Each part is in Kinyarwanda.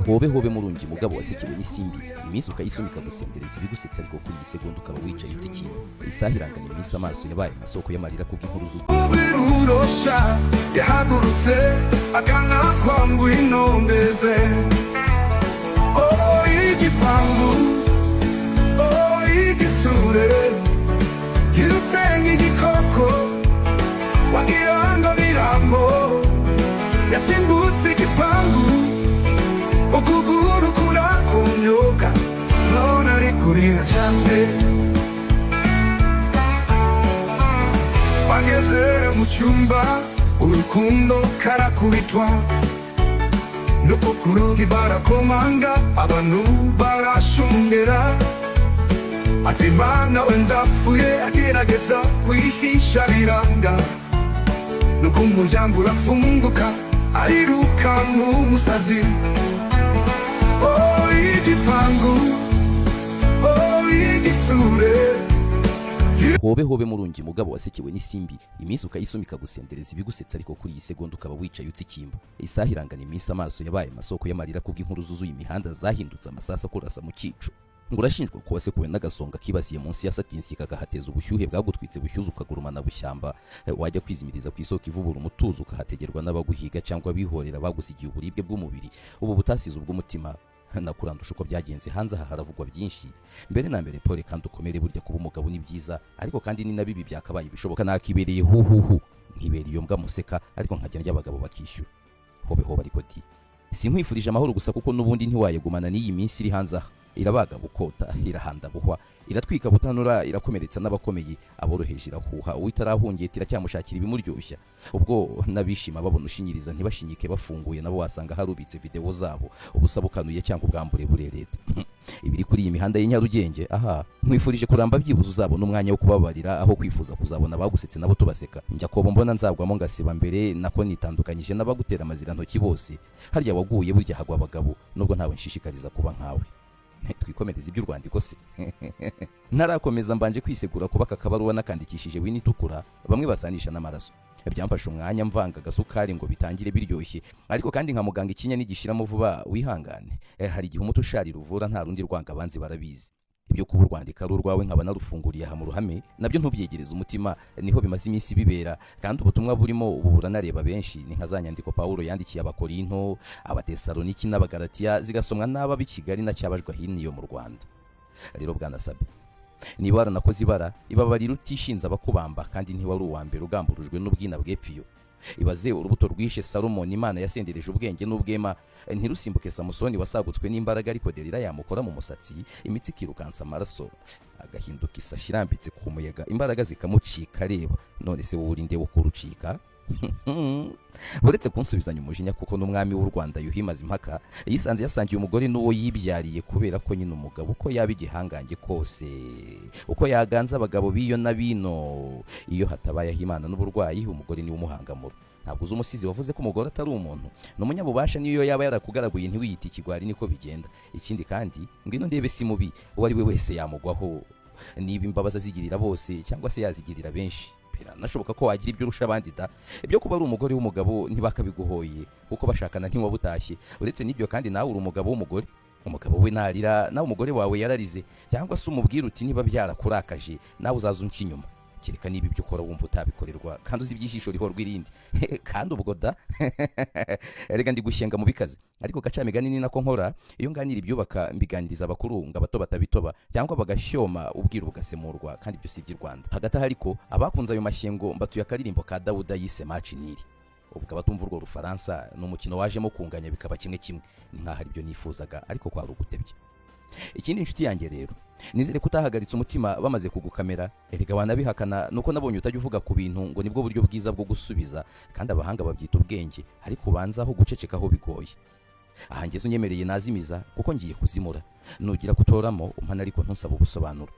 Hobe hobe murungi, mugabo wasekewe n'isimbi, iminsi ukayisumika gusendereza ibigusetsa, ariko kuri iyi segonda ukaba wicaye utsikiye. Isaha irangana iminsi, amaso yabaye amasoko y'amarira kubw'inkuru Birurosha yahagurutse agana kwa Ngwino bébé. Oh, igipangu, oh, igitsure, yirutse nk'igikoko wagira ngo birambo. Yasimbutse igipangu, ukuguru kurakumyoka, none ari kurira cyane. Bageze mu cyumba, urukundo karakubitwa, nuko ku rugi barakomanga, abantu barashungera. Ati: "Mana we, ndapfuye!" Agerageza kwihisha biranga, nuko umuryango urafunguka, ariruka nk'umusazi. Oh, igipangu, oh, igitsure. Hobe hobe murungi, mugabo wasekewe n'isimbi, iminsi ukayisumika gusendereza ibigusetsa, ariko kuri iyi segonda ukaba wicaye utsikimba. Isaha irangana iminsi, amaso yabaye amasoko y'amarira kubw'inkuru zuzuye imihanda zahindutse amasasu akurasa mu cyico. Ngo urashinjwa ko wasekuwe n'agasonga kibasiye munsi ya satinsi, kakahateza ubushyuhe bwagutwitse bushyuza ukagurumana bushyamba. Wajya kwizimiriza ku isoko ivubura umutuzo, ukahategerwa n'abaguhiga cyangwa bihorera bagusigiye uburibwe bw'umubiri ubu butasize ubw'umutima. Nakurandusha uko byagenze. Hanze aha haravugwa byinshi. Mbere na mbere, pole kandi ukomere. Burya kuba umugabo ni byiza, ariko kandi ni na bibi. Byakabaye bishoboka nakibereye huhuhu, nkibera iyo mbwa museka, ariko nkajya ndya abagabo bakishyura. Hobe hobe ariko di, sinkwifurije amahoro gusa, kuko n'ubundi ntiwayegumana n'iyi minsi iri hanze aha. Irabaga bukota, irahanda buhwa, iratwika butanura, irakomeretsa n'abakomeye, aboroheje irahuha, uwitarahungeta iracyamushakira ibimuryoshya. Ubwo n'abishima babona ushinyiriza ntibashinyike bafunguye, nabo wasanga harubitse videwo zabo ubusa bukanuye cyangwa ubwambure burereta. Ibiri kuri iyi mihanda y'i Nyarugenge aha, nkwifurije kuramba, byibuze uzabona umwanya wo kubabarira, aho kwifuza kuzabona abagusetse nabo tubaseka. Njya kobo mbona nzagwamo ngasiba mbere, nako nitandukanyije n'abagutera amazirantoki bose. Harya waguye, burya hagwa abagabo, nubwo ntawe nshishikariza kuba nkawe. Twikomereza iby'urwandiko se. Ntarakomeza, mbanje kwisegura kuba aka kabaruwa nakandikishije wini itukura bamwe basanisha n'amaraso. Byamfashe umwanya mvanga agasukari ngo bitangire biryoshye, ariko kandi nka muganga, ikinya nigishiramo vuba wihangane. Hari igihe umuti usharira uvura nta rundi rwanga, abanzi barabizi. Ibyo kuba urwandiko ari urwawe nkaba narufunguriye aha mu ruhame, nabyo ntubyegereze umutima, niho bimaze iminsi bibera. Kandi ubutumwa burimo ubu buranareba benshi, ni nka za nyandiko Pawulo yandikiye Abakorinto, Abatesaloniki n'Abagalatiya, zigasomwa n'aba b'i Kigali na cyabajwe hino iyo mu Rwanda. Rero bwana Sabe, niba waranakoze ibara, ibabarira utishinze abakubamba, kandi ntiwari uwa mbere ugamburujwe n'ubwina bw'epfiyo. Ibaze urubuto rwishe Salomoni, Imana yasendereje ubwenge n'ubwema, ntirusimbuke Samusoni wasagutswe n'imbaraga, ariko Delila yamukora mu musatsi imitsi ikirukansa amaraso, agahinduka isashi irambitse ku muyaga, imbaraga zikamucika areba. None se wowe uri nde wo kurucika? Uretse kunsubizanya umujinya, kuko n'umwami w'u Rwanda Yuhi Mazimpaka yisanze yasangiye umugore n'uwo yibyariye, kubera ko nyine umugabo uko yaba igihangange kose, uko yaganza abagabo b'iyo na bino, iyo hatabayeho Imana n'uburwayi, umugore niwe umuhangamura. Ntabwo uzi umusizi wavuze ko umugore atari umuntu, ni umunyabubasha, niyo yaba yarakugaraguye ntiwiyite ikigwari, niko bigenda. Ikindi kandi, ngwino ndebe si mubi, uwo ari we wese yamugwaho, niba imbabazi azigirira bose cyangwa se yazigirira benshi. Biranashoboka ko wagira ibyo urusha abandi da. Ibyo kuba ari umugore w'umugabo ntibakabiguhoye, kuko bashakana ntiwabutashye. Uretse n'ibyo kandi, nawe uri umugabo w'umugore. Umugabo we narira, nawe umugore wawe yararize, cyangwa se umubwira uti: "Niba byarakurakaje, nawe uzaza unca inyuma." Kereka niba ibyo ukora wumva utabikorerwa, kandi uzi iby'ijisho rihorwa irindi. Kandi ubwo da, erega ndi gushyenga mu bikaze, ariko gacamigani ni nako nkora iyo nganira ibyubaka, mbiganiriza abakuru ngo abato batabitoba cyangwa bagashyoma, ubwiru bugasemurwa, kandi ibyo si iby'i Rwanda. Hagati aho ariko, abakunze ayo mashyengo, mbatuye akaririmbo ka Dawuda yise "Match nul". Ubwo abatumva urwo Rufaransa, ni umukino wajemo kunganya bikaba 1-1, ni nk'aho aribyo nifuzaga, ariko kwari ugutebya. Ikindi, inshuti yanjye rero, nizere ko utahagaritse umutima bamaze kugukamera. Erega wanabihakana, nuko nabonye utajya uvuga ku bintu, ngo nibwo buryo bwiza bwo gusubiza, kandi abahanga babyita ubwenge, ariko ubanza aho gucecekaho bigoye. Aha ngeze unyemereye nazimiza, kuko ngiye kuzimura. Nugira kutoramo umpana, ariko ntusabe ubusobanuro.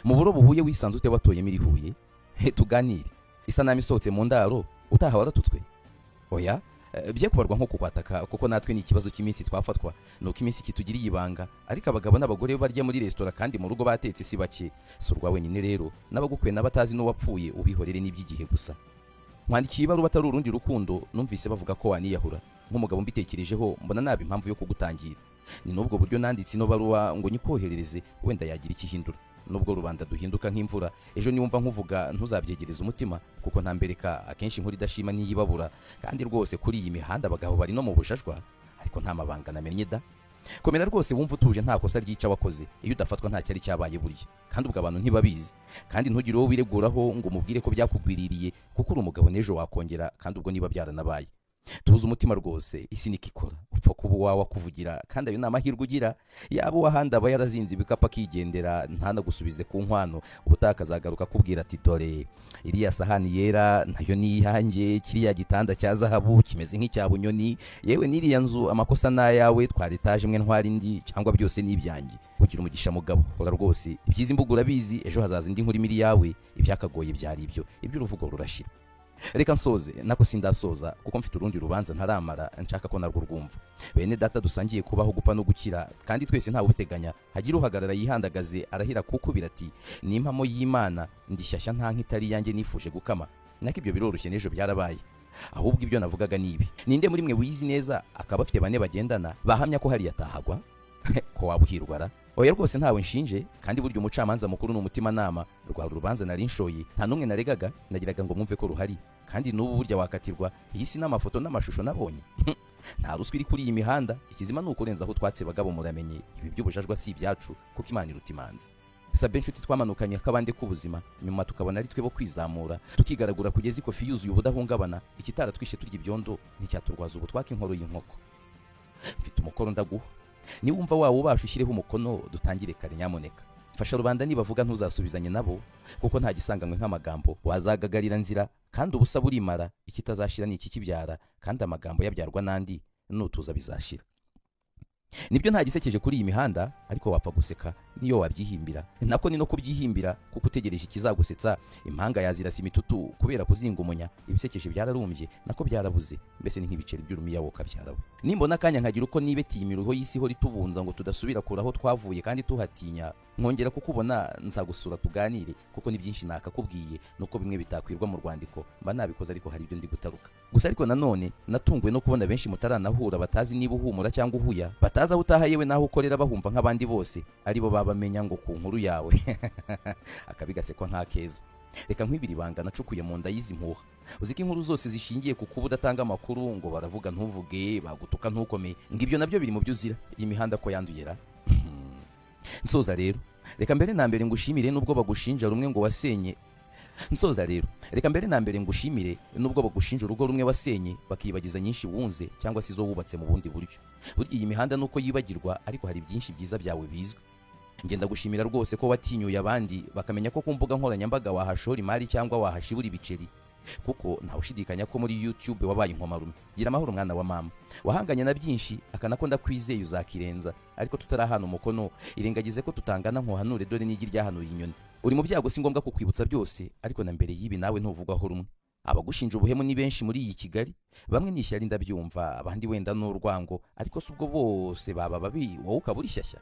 Mu buro buhuye wisanze ute? Watoyemo irihuye? He, tuganire. Isanamu isohotse mu ndaro utaha waratutswe? Oya, bye kubarwa nko kukwataka, kuko natwe ni ikibazo cy'iminsi twafatwa, nuko iminsi kitugiriye ibanga. Ariko abagabo n'abagore barya muri resitora kandi mu rugo batetse si bake, si urwa wenyine. Rero n'abagukwe n'abatazi n'uwapfuye, ubihorere n'iby'igihe gusa. Nkwandikiye ibaruwa atari urundi rukundo, numvise bavuga ko waniyahura. Nk'umugabo mbitekerejeho, mbona naba impamvu yo kugutangira. Ni n'ubwo buryo nanditse ino baruwa ngo nyikoherereze, wenda yagira icyo ihindura. Nubwo rubanda duhinduka nk'imvura, ejo niwumva nkuvuga ntuzabyegereze umutima, kuko ntambereka akenshi inkuru idashima n'iyibabura. Kandi rwose kuri iyi mihanda abagabo bari no mu bushashwa, ariko nta mabanga namenye da. Komera rwose, wumva utuje, nta kosa ryica wakoze. Iyo udafatwa nta cyari cyabaye burya, kandi ubwo abantu ntibabizi. Kandi ntugire uwo wireguraho ngo umubwire ko byakugwiririye, kuko uri umugabo, n'ejo wakongera. Kandi ubwo niba byaranabaye, tuzi umutima rwose, isi niko ikora, upfa kuba uwawe akuvugira, kandi ayo ni amahirwe ugira. Yaba uwahandi aba yarazinze ibikapu akigendera, ntanagusubize ku nkwano. Ubutaha akazagaruka akubwira ati: "Dore iriya sahani yera nayo ni iyanjye, kiriya gitanda cya zahabu kimeze nk'icya bunyoni, yewe n'iriya nzu, amakosa ni ayawe, twara etaje imwe ntwara indi, cyangwa byose ni ibyanjye." Ugira umugisha mugabo, hora rwose ibyiza imbuga urabizi, ejo hazaza indi nkuru imiri yawe. Ibyakagoye byari ibyo, iby'uruvugo rurashira. Reka nsoze, nako sindasoza kuko mfite urundi rubanza ntaramara, nshaka ko narwo rwumva. Bene data dusangiye kubaho, gupfa no gukira, kandi twese ntawe ubiteganya, hagira uhagarara yihandagaze arahira kukubira ati: "Ni impamo y'Imana, ndi shyashya, nta nk'itari iyanjye nifuje gukama." Nako ibyo biroroshye, n'ejo byarabaye. Ahubwo ibyo navugaga ni ibi: ninde muri mwe wizi neza akaba afite bane bagendana bahamya ko hariya atahagwa, ko waba uhirwa ra? Oya rwose, ntawe nshinje, kandi burya umucamanza mukuru ni umutimanama. Rwari urubanza nari nshoye, nta n'umwe naregaga, nagiraga ngo mwumve ko ruhari. Kandi n'ubu burya wakatirwa, iyi si n'amafoto n'amashusho nabonye. Nta ruswa iri kuri iyi mihanda, ikizima ni ukurenza aho utwatse. Bagabo muramenye, ibi by'ubujajwa si ibyacu, kuko Imana iruta imanzi. Sabe inshuti twamanukanye akabande k'ubuzima, nyuma tukabona ari twe bo kwizamura, tukigaragura kugeza ikofi yuzuye ubudahungabana. Ikitaratwishe turya ibyondo nticyaturwaza ubu twaka inkoro y'inkoko. Mfite umukoro ndaguha, niwumva wawe ubasha ushyireho umukono, dutangire kare nyamuneka. Mfasha, rubanda nibavuga ntuzasubizanye nabo, kuko nta gisanganywe nk'amagambo, wazagagarira nzira. Kandi ubusa burimara, ikitazashira ni ikikibyara, kandi amagambo yabyarwa n'andi, nutuza bizashira. Nibyo, nta gisekeje kuri iyi mihanda, ariko wapfa guseka niyo wabyihimbira. Nako ni no kubyihimbira, kuko utegereje ikizagusetsa, impanga yazirasa imitutu kubera kuzinga umunya. Ibisekeje byararumbye, nako byarabuze, mbese ni nk'ibiceri by'urumiya wo kabyarawe. Nimbona akanya nkagira uko nibetiye imiruho y'isi ihora itubunza ngo tudasubira kure aho twavuye kandi tuhatinya, nkongera kukubona, nzagusura tuganire, kuko ni byinshi nakakubwiye, nuko bimwe bitakwirwa mu rwandiko, mba nabikoze, ariko hari ibyo ndi gutaruka gusa. Ariko nanone natunguwe no kubona benshi mutaranahura batazi niba uhumura cyangwa uhuya, batazi aho utaha, yewe n'aho ukorera, bahumva nk'abandi bose aribo baba bamenya ngo ku nkuru yawe akabi gasekwa nk'akeza. Reka nkwibira ibanga nacukuye mu nda y'izi mpuha. Uzi ko inkuru zose zishingiye ku kuba udatanga amakuru, ngo baravuga ntuvuge, bagutuka ntukome, ngo ibyo nabyo biri mu byo uzira? Iyi mihanda ko yanduye ra? Nsoza rero, reka mbere na mbere ngushimire nubwo bagushinja rumwe ngo wasenye. Nsoza rero, reka mbere na mbere ngushimire nubwo bagushinja urugo rumwe wasenye, bakibagiza nyinshi wunze cyangwa se izo wubatse mu bundi buryo. Burya iyi mihanda nuko yibagirwa, ariko hari byinshi byiza byawe bizwi. Ngenda gushimira rwose ko watinyuye abandi bakamenya ko ku mbuga nkoranyambaga wahashora imari cyangwa wahashibura ibiceri, kuko ntawe ushidikanya ko muri YouTube wabaye inkomarume. Gira amahoro mwana wa mama, wahanganye na byinshi, akanako ndakwizeye uzakirenza. Ariko tutarahana umukono, irengagize ko tutangana, nkuhanure, dore n'igi ryahanuye inyoni. Uri mu byago, si ngombwa kukwibutsa byose, ariko na mbere y'ibi nawe ntuvugwaho rumwe. Abagushinja ubuhemu ni benshi muri iyi Kigali. Bamwe ni ishyari ndabyumva, abandi wenda ni urwango, ariko si ubwo bose baba babi, wowe ukaba uri shyashya.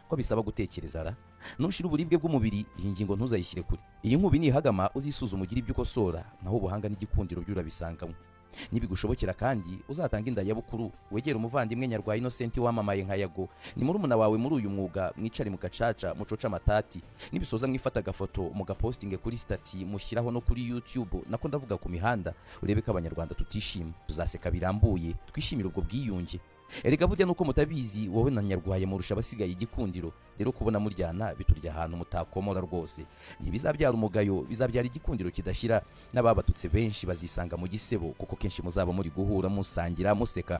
Ko bisaba gutekereza ra? Nushira uburibwe bw'umubiri, iyi ngingo ntuzayishyire kure. Iyi nkubi nihagama, uzisuzume ugire ibyo ukosora, naho ubuhanga n'igikundiro byo urabisangamo. Nibigushobokera kandi uzatanga indayabukuru, wegere umuvandimwe Nyarwaya Innocent wamamaye nka Yago, ni murumuna wawe muri uyu mwuga. Mwicare mu gacaca, mucoce amatati, nibisoza mwifata agafoto mugapostinge kuri status, mushyiraho no kuri YouTube, nako ndavuga ku mihanda, urebe ko Abanyarwanda tutishima. Tuzaseka birambuye, twishimire ubwo bwiyunge. Erega burya nuko mutabizi, wowe na Nyarwaya murusha abasigaye igikundiro. Rero kubona muryana biturya ahantu mutakomora rwose, ntibizabyara umugayo, bizabyara igikundiro kidashyira. N'ababatutse benshi bazisanga mu gisebo, kuko kenshi muzaba muri guhura, musangira, museka.